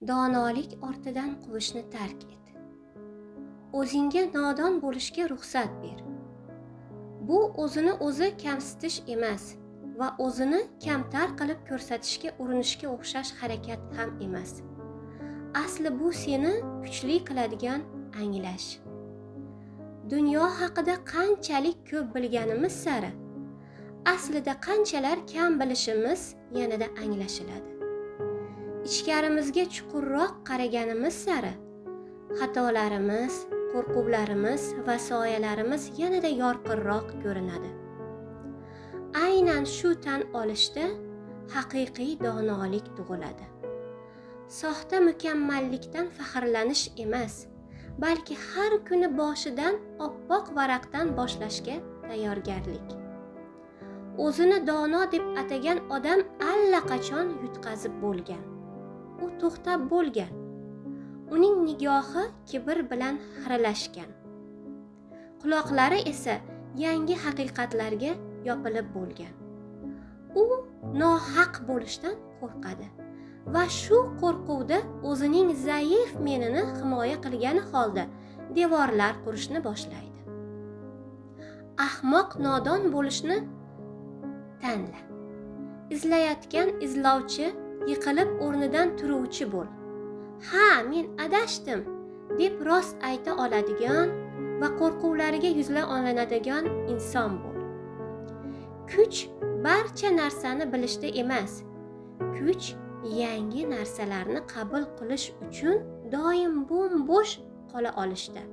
Donolik ortidan quvishni tark et. O'zingga nodon bo'lishga ruxsat ber. Bu o'zini o'zi kamsitish emas va o'zini kamtar qilib ko'rsatishga urinishga o'xshash harakat ham emas. Asli bu seni kuchli qiladigan anglash. Dunyo haqida qanchalik ko'p bilganimiz sari, aslida qanchalar kam bilishimiz yanada anglashiladi. Ichkarimizga chuqurroq qaraganimiz sari, xatolarimiz, qo'rquvlarimiz va soyalarimiz yanada yorqinroq ko'rinadi. Aynan shu tan olishda haqiqiy donolik tug'iladi. Soxta mukammallikdan faxrlanish emas, balki har kuni boshidan oppoq varaqdan boshlashga tayyorgarlik. O'zini dono deb atagan odam allaqachon yutqazib bo'lgan. U to'xtab bo'lgan. Uning nigohi kibr bilan xiralashgan. Quloqlari esa yangi haqiqatlarga yopilib bo'lgan. U nohaq bo'lishdan qo'rqadi va shu qo'rquvda o'zining zaif menini himoya qilgani holda devorlar qurishni boshlaydi. Ahmoq nodon bo'lishni tanla. Izlayotgan izlovchi yiqilib o'rnidan turuvchi bo'l. Ha, men adashdim deb rost ayta oladigan va qo'rquvlariga yuzlana oladigan inson bo'l. Kuch barcha narsani bilishda emas. Kuch yangi narsalarni qabul qilish uchun doim bo'm-bo'sh qola olishda.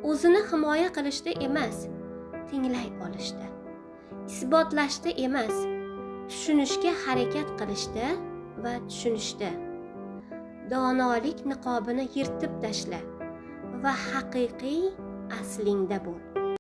O'zini himoya qilishda emas, tinglay olishda. Isbotlashda emas, tushunishga harakat qilishda va tushunishda. Donolik niqobini yirtib tashla va haqiqiy aslingda bo'l.